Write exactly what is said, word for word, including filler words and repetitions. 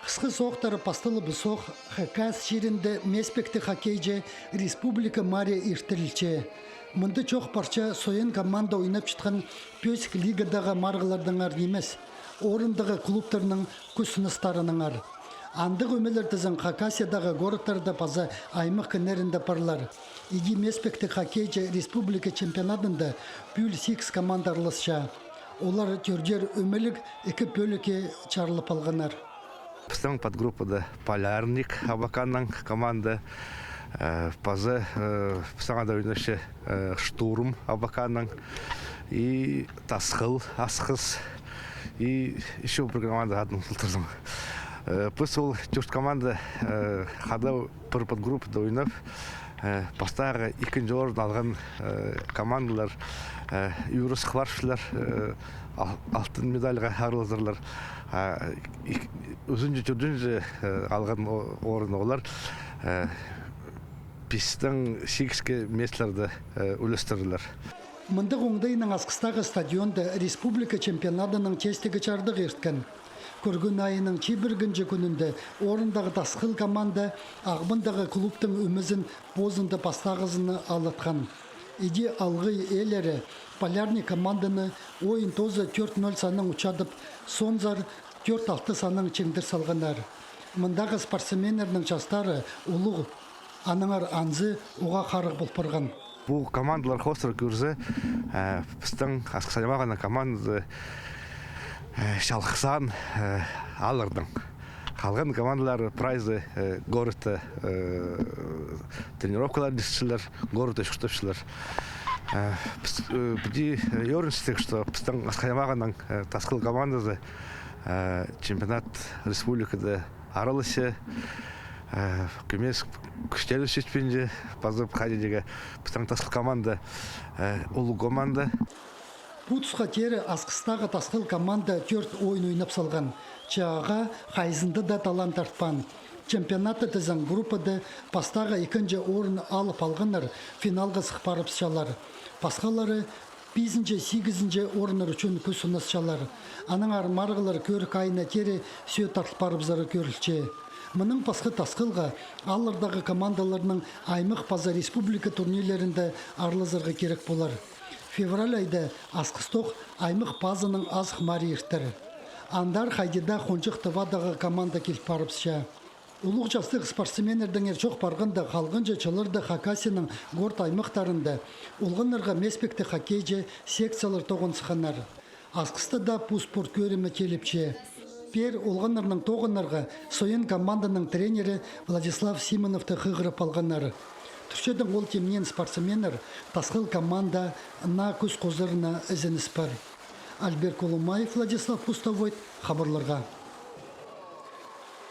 Хысхы соохтары пасталыбыссох, Хакас чирінде мес пектіг хоккейҷі республика марии иртірілче. Мында чоох парча сойын команда ойнапчатхан пӧзік лигадағы марығлардаңар нимес, орындағы клубтарның кӱс сынастарынаңар. Андағ ӧмелер тізең Хакасиядағы городтарда паза аймах кіннерінде парлар. Иди мес пектіг хоккейҷі республика чемпионадында пӱӱл сигіс команда араласча. Олар тӧртер ӧмеліг ікі пӧлікке чарылып алғаннар. Пістің подгруппада «Полярник» Абаканның команда, э, паза, э, пістің ада ойнапча, э, «Штурм» Абаканның, и «Тасхыл» Асхыс, и ещё пір команда, адын ултырдым. Э, піс ол тӧрт команда, э, хада пір подгруппада ойнап, э, пастағы ікінҷі орын алған, э, командалар, э, ӱрес хабарчалар, э, ал-, алтын медальға аралазарлар. А, ик-, ӱзінҷі, тӧртінҷі, э, алған о-, орын олар, э, пистең сигіске местоларны, э, ӱлестірлер. Мындағ оңдайнаң Асхыстағы стадионда республика чемпионадының тестігі чардығы ирткен. Кӱрген айының чибіргінҷі кӱнінде орындағы «Тасхыл» команда Ағбандағы клубтың ӧмезін позында пастағызына алатхан. Иди алғай ээлері «Полярник» команданы ойын тооза тӧрт ноль саннаң учадып, соонзар тӧрт алты саннаң чеңдір салғаннар. Мындағы спортсменнернің частары улуғ, аннаңар анзы уғаа харығ пол парған. Пу командалар хоостыра кӧрзе, э, пістің Асхыс аймағының командазы, э, чалғызаан, э, ааллардаң. Халған командалар прайзы, э, городта, э, тренировкалар иртірчелер, городта чуртапчалар. Э, піс, э, піди, э, ӧріністіг, что пістің Асхыс аймағының, э, «Тасхыл» командазы, э, чемпионат республикада араласча, э, кӧмес кӱстер читпинче, паза хайди дее пістің «Тасхыл» команда, э, улуғ команда. Пу тусха теере Асхыстағы «Тасхыл» команда тӧрт ойын ойнап салған. Чааға хайзында даа талаан тартпаан. Чемпионатта тізең группада пастағы ікінҷі орын алып алғаннар финалға сых парыбысчалар. Пасхалары пизінҷі, сигізінҷі орыннар ӱчӱн кӱс сынасчалар. Аннаңар марығлар кӧрік айына теере сӧӧ тартыл парыбызары кӧрілче. Мының пасха «Тасхылға» ааллардағы командаларның аймах паза республика турнирлерінде аралазарға кирек полар. Февраль айда Асхыстох аймах пазының азых марии иртер. Андар хайди даа хонҷых Тывадағы команда киліп парыбысча. Улуғ частығ спортсменнердеңер чоох парғанда, халғанҷы чылларда Хакасияның город аймахтарында олғаннарға мес пектіг хоккейҷі секциялар тоғын сыхханнар. Асхыста даа пу спорт кӧрімі киліпче. Пеер олғаннарның тоғынарға сойын команданың тренері Владислав Симоновты хығырып алғаннар. Турчадың ол тимнеен спортсменнер «Тасхыл» команда наа кӱс хозарына ізеніс пар. Альберт Колумаев, Владислав Пустовой, хабарларға.